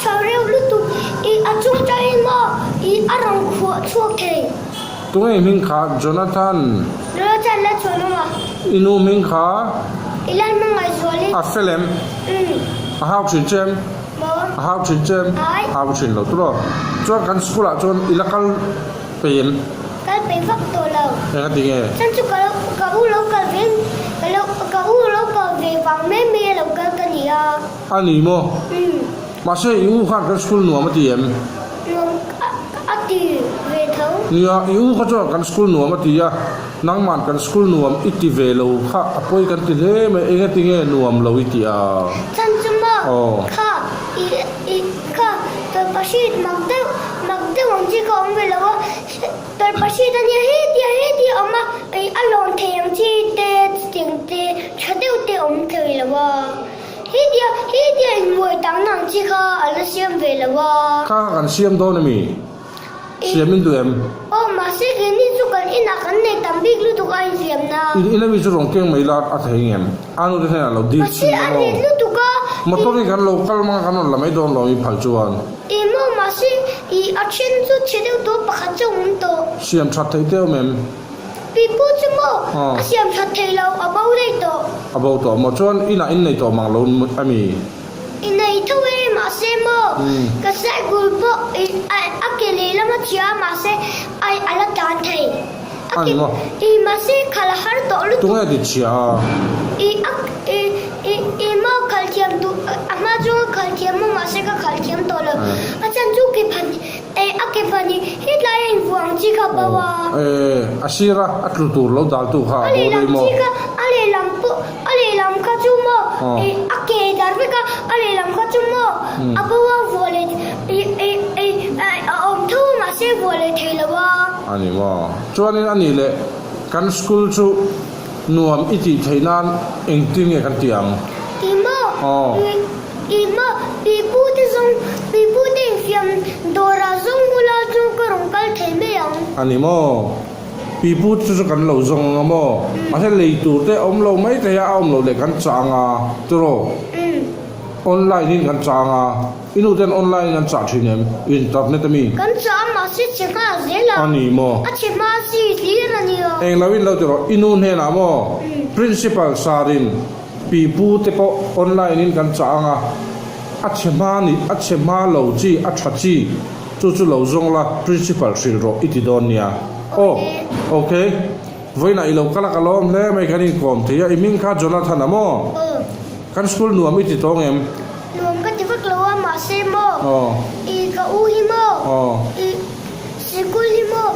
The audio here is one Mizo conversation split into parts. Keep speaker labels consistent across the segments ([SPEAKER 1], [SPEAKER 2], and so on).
[SPEAKER 1] tha reuh lutuk i a chung tangin maw i a rawn khuah chhuak thei.
[SPEAKER 2] Tunge i hming kha Jonathan?
[SPEAKER 1] Jonathan la chhuan awm a.
[SPEAKER 2] I nu hming kha?
[SPEAKER 1] I lal hmangaih zualin.
[SPEAKER 2] A fel em?
[SPEAKER 1] Umm.
[SPEAKER 2] A hau thin che em?
[SPEAKER 1] Maw?
[SPEAKER 2] A hau thin che em?
[SPEAKER 1] Ai.
[SPEAKER 2] Hau thin lo tawh. Chuan kan school ah chuan i la kal peih em?
[SPEAKER 1] Kal peih vak tawh lo.
[SPEAKER 2] Eng a ti nge?
[SPEAKER 1] Chuan chu ka lo ka u lo kal ve ka lo ka u lo kal ve vang mai mai a lo kal ka ni a.
[SPEAKER 2] A ni maw?
[SPEAKER 1] Umm.
[SPEAKER 2] Mahse i u khan kan school nuam a ti em?
[SPEAKER 1] Nuam a ti ve tho.
[SPEAKER 2] Nia, i u kha chuan kan school nuam a ti a, nangman kan school nuam i ti ve lo kha a pawi kan ti hle mai, eng ati nge nuam lo i ti a?
[SPEAKER 1] Chhan chu maw kha i i kha tawlhpahrit mak deuh mak deuh ang chi kha awm ve lo a, tawlhpahrit a nia hetia hetia awm a, i a lawn thei ang chi te chutiang te tha deuh te awm thei lo a. Hetia hetia inbuai tang ang chi kha a la siam ve lo a.
[SPEAKER 2] Kha kha kan siam dawn ami? Siam in duh em?
[SPEAKER 1] Aw, mahse keini chu kan inah kan nei tam bik lutuk a insiamna.
[SPEAKER 2] In in ami chu rawn keng mai la a thei ngem? A nu te hnenah lo dil
[SPEAKER 1] Mahse
[SPEAKER 2] chhin
[SPEAKER 1] a
[SPEAKER 2] emaw?
[SPEAKER 1] rit lutuk a.
[SPEAKER 2] Motor in kan lo kal mang a kan rawn la mai dawn lo i phal chuan.
[SPEAKER 1] Ih maw, mahse ih a then chu chhe deuh tawh pakhat chu a awm tawh.
[SPEAKER 2] Siam that theih teuh em?
[SPEAKER 1] Pipu chu maw a siam that thei lo, a bo daih tawh.
[SPEAKER 2] A bo tawh maw? Chuan inah in nei tawh mang lo a mi?
[SPEAKER 1] I nei tho e, mahse maw ka cycle pawh a ke lehlam a chhia a, mahse ai a la tan thei.
[SPEAKER 2] A ni maw?
[SPEAKER 1] I mahse khal a har tawh lutuk.
[SPEAKER 2] Tunge ti chhia a?
[SPEAKER 1] I a i i i maw khal thiam duh a hma chuan ka khal thiam maw mahse ka khal thiam tawh lo. A chhan chu ke phan Eh, a ke pahnih hetlai a invuah ang chi kha bo a.
[SPEAKER 2] Eh, a sir a, a tlu tur lo dal tu kha a bo daih maw?
[SPEAKER 1] A lehlam chi kha, a lehlam pawh, a lehlam kha chu maw, eh, a ke dar vek a, a lehlam kha chu maw, a bo a vuah leh, eh, eh, eh, a awm tho a mahse vuah leh thei lo a.
[SPEAKER 2] A ni maw? Chuanin a nih leh kan school chu nuam i tih theih nan engtin nge kan tih ang?
[SPEAKER 1] Ti maw? Eh. Ih maw, pi pu te zawng, pi pu te infiam dawrah zawng bula chu ka rawn kal thei mai ang.
[SPEAKER 2] A ni maw? Pi pu te chu kan lo zawng ang a maw? Mahse lei tur te a awm lo mai thei a, a awm loh leh kan chah ang a, tiraw? Online in kan chah ang a, i nu ten online in an chah thin em? Internet a mi?
[SPEAKER 1] Kan chah a mahse chhe hma zel a.
[SPEAKER 2] A ni maw?
[SPEAKER 1] A chhe hma si hlir a nia.
[SPEAKER 2] Eng lo in lo tiraw? I nu hnenah maw? Principal Sarin. Pipu te pawh online in kan chah ang a, a chhe hma ni, a chhe hma lo chi, a tha chi, chu chu lo zawng la, principal hrilh rawh i ti dawn nia. Aw, ok. Vawiinah i lo kal a, ka lawm hle mai, kan inkawm thei a, i hming kha Jonathan a maw? Kan school nuam i ti tawng em?
[SPEAKER 1] Nuam ka ti vak lo a, mahse maw, i ka u hi maw, i sikul hi maw,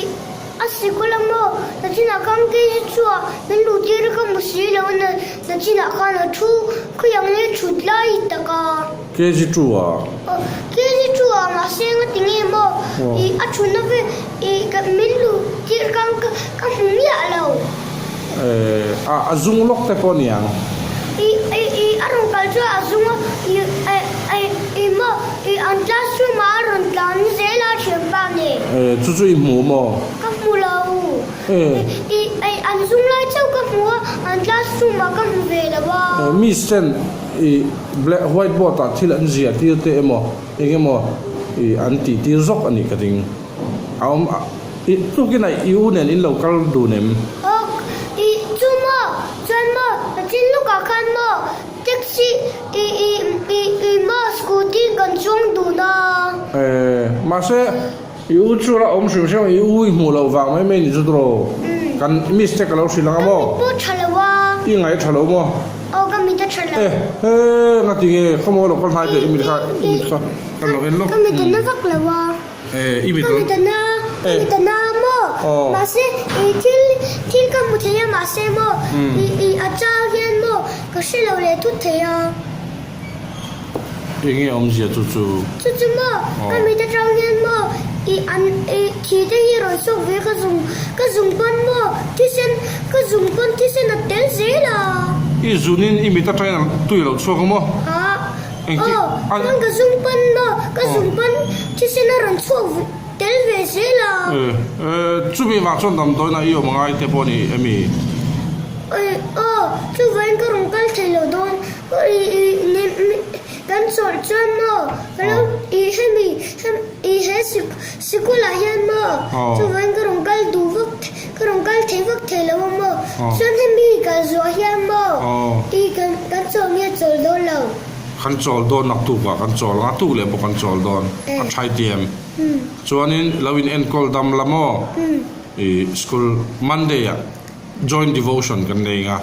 [SPEAKER 1] i. A sikul a maw? Nachinah khan kei chu a min luh tir a ka hmu si lo a, nachinah khan a thu khawiang nge thut lai tak a.
[SPEAKER 2] KG two a?
[SPEAKER 1] Aw, KG two a mahse nga ti nge maw? Ih a thutna vel ih ka min luh tir khan ka ka hmu miah lo.
[SPEAKER 2] Eh, a a zung lawk te pawh niang.
[SPEAKER 1] Ih ih ih a rawn kal chuan a zung a, ih eh eh ih maw ih an classroom ah a rawn tlan zel a thianpa nen.
[SPEAKER 2] Eh, chu chu i hmu maw?
[SPEAKER 1] Ka hmu lo.
[SPEAKER 2] Eh.
[SPEAKER 1] Ih eh an zung lai chauh ka hmu a, an classroom ah ka hmu ve lo a.
[SPEAKER 2] Eh, miss ten ih black white board ah thil an ziah tir te emaw eng emaw ih an tih tir zawk a nih ka ring. A awm a, i tukin a i u nen in lo kal dun em?
[SPEAKER 1] Awk, i chu maw? Chuan maw, Pathian lawkah khan maw taxi i i i i maw scooty kan chuang dun a?
[SPEAKER 2] Eh, mahse i u chu la awm hrim hrim a, i u i hmuh loh vang mai mai ni chu tiraw? Kan miss te ka lo hrilh ang a maw?
[SPEAKER 1] Ka mit pawh tha lo a.
[SPEAKER 2] I ngaih tha lo maw?
[SPEAKER 1] Aw, ka mit a tha lo.
[SPEAKER 2] Eh, he, ngati nge khawmaw lo kal hnai teh i mit kha, i mit kha ka lo en lawk.
[SPEAKER 1] Ka mit a na vak lo a.
[SPEAKER 2] Eh, i mit
[SPEAKER 1] Ka mit a na, ka mit a na maw? Mahse, i thil, thil ka hmu thei a, mahse maw, i, i a chang hian maw, ka hre lo leh thut thei a.
[SPEAKER 2] Enge awmzia chu chu?
[SPEAKER 1] Chu chu maw, ka mit atang hian maw, i an, i thi te hi rawn sawk ve ka zung, ka zung pawn maw, thisen, ka zung pawn thisen a tel zel a.
[SPEAKER 2] I zunin i mit atangin tui a lo chhuak a maw?
[SPEAKER 1] Ha. Aw, chuan ka zung pan maw? Ka zung pan thisen a rawn chhuak tel ve zel a.
[SPEAKER 2] Chumi vang chuan damdawiin a i awm angai te pawh a ni emi?
[SPEAKER 1] Aw, chuvain ka rawn kal thei lo dawn. Kan chawlh chuan maw ka lo i hemi i he sikul ah hian maw chuvangin ka rawn kal duh vak ka rawn kal thei vak thei lo a maw chuan hemi kal zuah hian maw i kan kan chawl nge chawl dawn lo.
[SPEAKER 2] Kan chawl dawn naktuk ah kan chawl ang a tuk leh pawh kan chawl dawn a thai tiam chuanin lo in enkawl dam la maw i school Monday ah joint devotion kan nei ang a.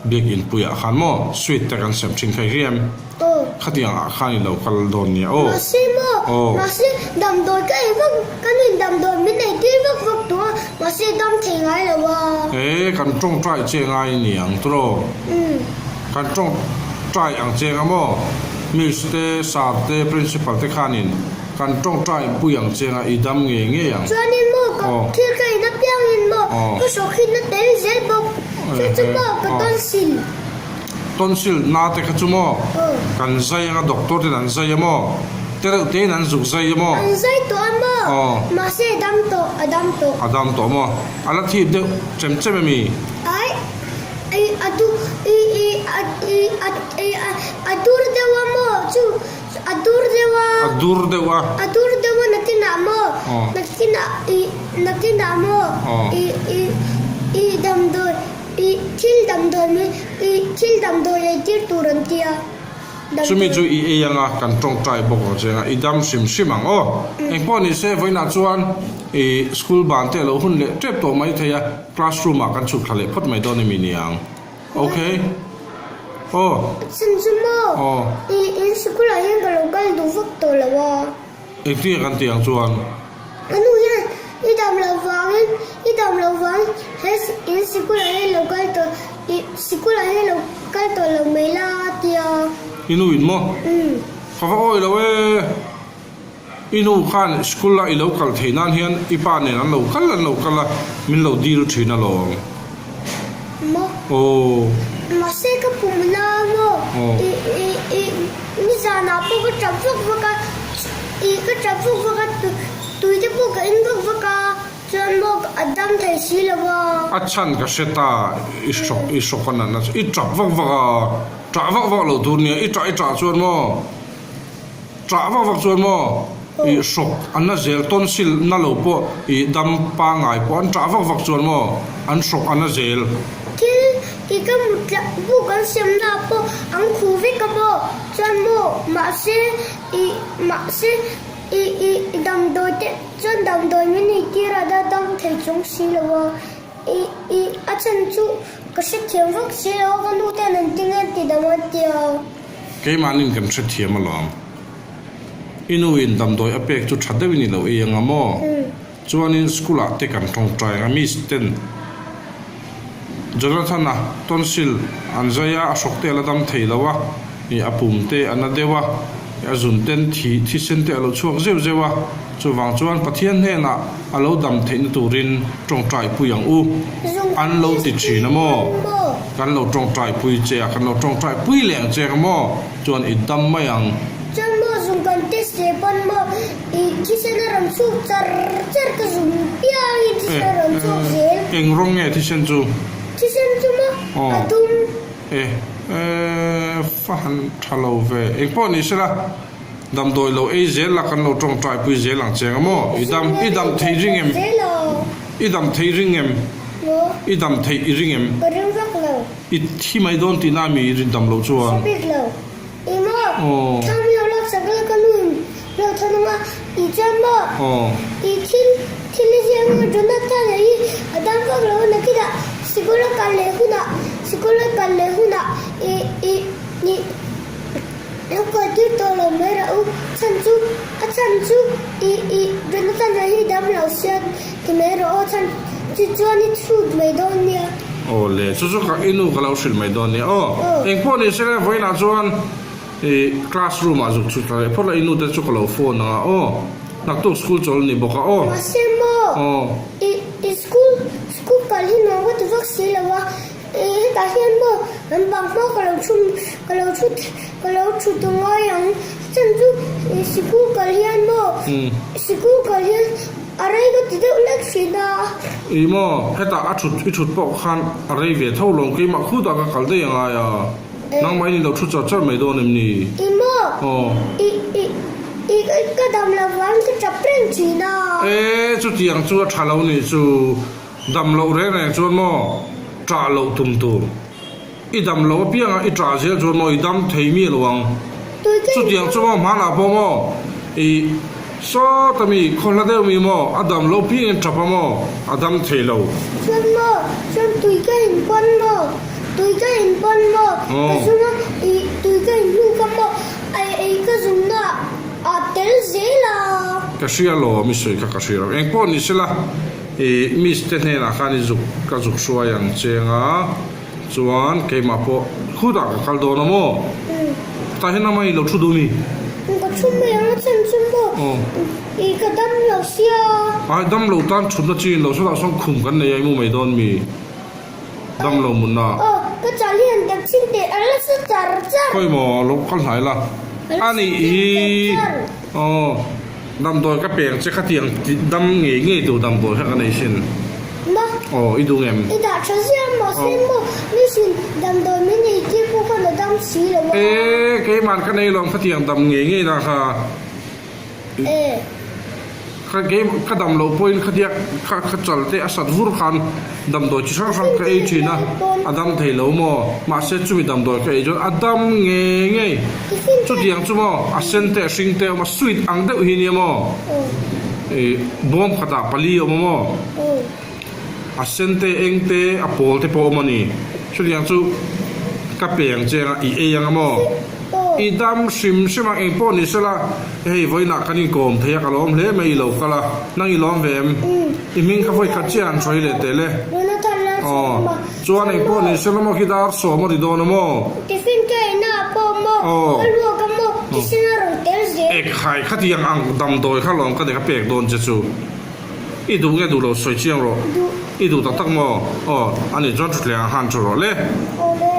[SPEAKER 2] Biakinn puiah khan maw sweet te kan sem thin kha i hria em?
[SPEAKER 1] Aw.
[SPEAKER 2] Khatiang ah khan i lo kal dawn nia aw.
[SPEAKER 1] Mahse maw?
[SPEAKER 2] Aw.
[SPEAKER 1] Mahse damdawi ka ei vak, ka nuin damdawi min ei tir vak vak tawh a, mahse dam thei ngai lo a.
[SPEAKER 2] E, kan tawngtai che ngai ni ang tawh.
[SPEAKER 1] Umm.
[SPEAKER 2] Kan tawngtai ang che nga maw? Miss te, sir te, principal te khanin kan tawngtai pui ang che nga i dam ngei ngei ang.
[SPEAKER 1] Chuanin maw ka thil ka in apiangin maw ka hrawk hin a tel zel bawk. Chu chu maw ka tonsil.
[SPEAKER 2] Tonsil na te kha chu maw kan zai anga doctor ten an zai a maw te reuh te in an zuk zai a maw.
[SPEAKER 1] An zai tawh a maw mahse a dam tawh a dam tawh.
[SPEAKER 2] A dam tawh maw a la thip deuh chem chem emi?
[SPEAKER 1] Ai i a du i i a i a i a a dur deuh a maw chu a dur deuh a.
[SPEAKER 2] A dur deuh a.
[SPEAKER 1] A dur deuh a nakinah maw nakinah i nakinah maw i i i damdawi i thil damdawi mai i thil damdawi ei tir tur an tia.
[SPEAKER 2] Chumi chu i ei anga kan tawngtai bawk ang che anga i dam hrim hrim ang aw. Engpawh ni se vawiinah chuan i school ban te a lo hun leh tep tawh mai thei a classroom ah kan chhuk thla leh phawt mai dawn emi niang. Ok. Aw.
[SPEAKER 1] Chan chu maw?
[SPEAKER 2] Aw.
[SPEAKER 1] I in sikul ah hian ka lo kal duh vak tawh lo a.
[SPEAKER 2] Engtin nge kan tih ang chuan?
[SPEAKER 1] Ka nu hian i dam loh vangin, i dam loh vangin he in sikul ah hian lo kal tawh, i sikul ah hian lo kal tawh lo mai la a ti a.
[SPEAKER 2] I nu in maw?
[SPEAKER 1] Umm.
[SPEAKER 2] Ka va awi lo e. I nu khan school a i lo kal theih nan hian i pa nen an lo kal an lo kal a, min lo dil thin alawm.
[SPEAKER 1] Maw?
[SPEAKER 2] Aw.
[SPEAKER 1] Mahse ka pum la maw?
[SPEAKER 2] Aw.
[SPEAKER 1] I i i nizanah pawh ka tap vak vak a, i ka tap vak vak a, tui te pawh ka in vak vak a, chuan maw a dam thei si lo a.
[SPEAKER 2] A chhan ka hre ta, i hrawk i hrawk a natna chu i tap vak vak a, tah vak vak lo tur nia, i tah i tah chuan maw? Ṭah vak vak chuan maw i hrawk an la zel tonsil na lo pawh i dam pangngai pawh an ṭah vak vak chuan maw an hrawk an la zel.
[SPEAKER 1] Thil i ka mut tla buk an siam na pawh an khuh vek a maw chuan maw mahse i mahse i i damdawi te chuan damdawi min ei tir a da dam thei chung si lo a i i a chhan chu ka hrethiam vak si lo a ka nu ten an ti nge an ti dam an tia.
[SPEAKER 2] Keimahnin kan hrethiam alawm. I nu in damdawi a pek chu tha deuhin i lo ei anga maw? Chuanin school ah te kan tawngtai anga miss ten Jonathan-a tonsil an zai a, a hrawk te a la dam thei lo a, ih a pum te a na deuh a, a zun ten thi thisen te a lo chhuak zeuh zeuh a, chuvang chuan Pathian hnenah a lo dam theihna turin tawngtai pui ang u. An lo ti thin a maw? Kan lo tawngtai pui che a, kan lo tawngtai pui leh ang che ang maw? Chuan i dam mai ang.
[SPEAKER 1] Chuan maw zung kan test leh pawn maw i thisen a rawn chhuk char char ka zung piangin thisen a rawn chhuk zel.
[SPEAKER 2] Eng rawng nge thisen chu?
[SPEAKER 1] Thisen chu maw a dum.
[SPEAKER 2] E, e, fa han tha lo ve. Eng pawh ni sela, damdawi lo ei zel la kan lo tawngtai pui zel ang che ang maw? I dam, i dam thei ring em? I dam thei ring em? I dam theih i ring em?
[SPEAKER 1] Ka ring vak lo.
[SPEAKER 2] I thi mai dawn tihna mi i rin dam loh chuan?
[SPEAKER 1] Hre bik lo. I maw? Thlam lo lak sak la ka nu in lo thawn ang a, i chuan maw? I thil thil i ziak anga Jonathan a hi a dam vak lo a nakinah sikul a kal leh hunah sikul a kal leh hunah i i i lo kal tir tawh lo mai rah u chhan chu a chhan chu i i Jonathan a hi dam lo sia ti mai rawh aw chhan chu chuan i chhut mai dawn nia.
[SPEAKER 2] Aw le, chu chu ka i nu ka lo hrilh mai dawn nia aw. Engpawh ni se vawiinah chuan i classroom ah zuk chhut thla leh phawt la i nu te chu ka lo phone ang a aw. Naktuk school chawl ni bawk a aw.
[SPEAKER 1] Mahse maw i i school school kal hi nuam ka ti vak si lo a, i hetah hian maw an bang hma ka lo thu ka lo thu ka lo thu ta ngai ang chhan chu i sikul kal hian maw sikul kal hian A rei ka ti deuh lek thin a.
[SPEAKER 2] Ih maw, hetah a thut i thut pawh khan a rei ve tho lawm keimah khutah ka kal daih a ngai a. Nangmah in i lo thu char char mai dawn em ni?
[SPEAKER 1] I maw?
[SPEAKER 2] Aw.
[SPEAKER 1] I, i, i, ka dam lo vang ka tap reng thin a.
[SPEAKER 2] E, chutiang chu a tha lo nih chu. Dam loh reng reng chuan maw ṭah loh tum tur. I dam loh apianga i ṭah zel chuan maw i dam thei miah lo ang. Chutiang chu maw hmanah pawh maw i sawta mi khaw hla deuh mi maw a dam loh piangin ṭap a maw a dam thei lo.
[SPEAKER 1] Chuan maw chuan tui ka in pawn maw tui ka in pawn maw ka zung a i tui ka in hnu kha maw ei ei ka zungna a tel zel a.
[SPEAKER 2] Ka hria lo mi sawi kha ka hria lo engpawh ni sela. I miss te hnenah khan i zuk ka zuk hruai ang cheng a, chuan keimah pawh khutah ka kal dawn a maw? Tah hian amah i lo thu duh mi?
[SPEAKER 1] Ka thu mai ang a chan chu maw? I ka dam lo sia.
[SPEAKER 2] Ai dam lo tan thutna chi in lo sawtah sawn khum kan nei a i mu mai dawn mi? Dam lo munna.
[SPEAKER 1] Aw ka chal hi an tak chin teh a la sa char char.
[SPEAKER 2] Khawi maw lo kal hnai la. A nih hi. Aw. Damdawi ka peng che khatiang dam ngei ngei tur damdawi kha ka nei sin.
[SPEAKER 1] Ma.
[SPEAKER 2] Aw, i duh ngem?
[SPEAKER 1] I dah tha ziah maw sin maw? Nisin damdawi min ei tir pawh khan a dam si lo a.
[SPEAKER 2] E, keiman ka nei lawm khatiang dam ngei ngei na kha.
[SPEAKER 1] E.
[SPEAKER 2] Kha kei ka dam loh pawhin khatia kha kha chal te a sat vur khan damdawi chi hrang hrang ka ei thin a, a dam thei lo maw? Mahse chumi damdawi ka ei chuan a dam ngei ngei. Chutiang chu maw a sen te a hring te a awm a, sweet ang deuh hi nia maw? Ih bawm khatah pali a awm a maw? A sen te eng te a pawl te pawh a awm a ni. Chutiang chu ka peng cheng a i ei ang a maw? I dam hrim hrim a engpawh ni sela hei vawiinah kan inkawm thei a ka lawm hle mai i lo kal a, nang i lawm ve em? I hming kha vawi khat chiah an sawi leh teh le. Aw chuan engpawh ni sela maw khi dar sawm a ri dawn a maw? Aw Ekhai khatiang ang damdawi kha lawm ka nei ka pek dawn che chu. I duh nge duh lo sawi chiang rawh. I duh tak tak maw? Aw, ani chuan thutthleng ah khan thu rawh le.
[SPEAKER 1] Awle.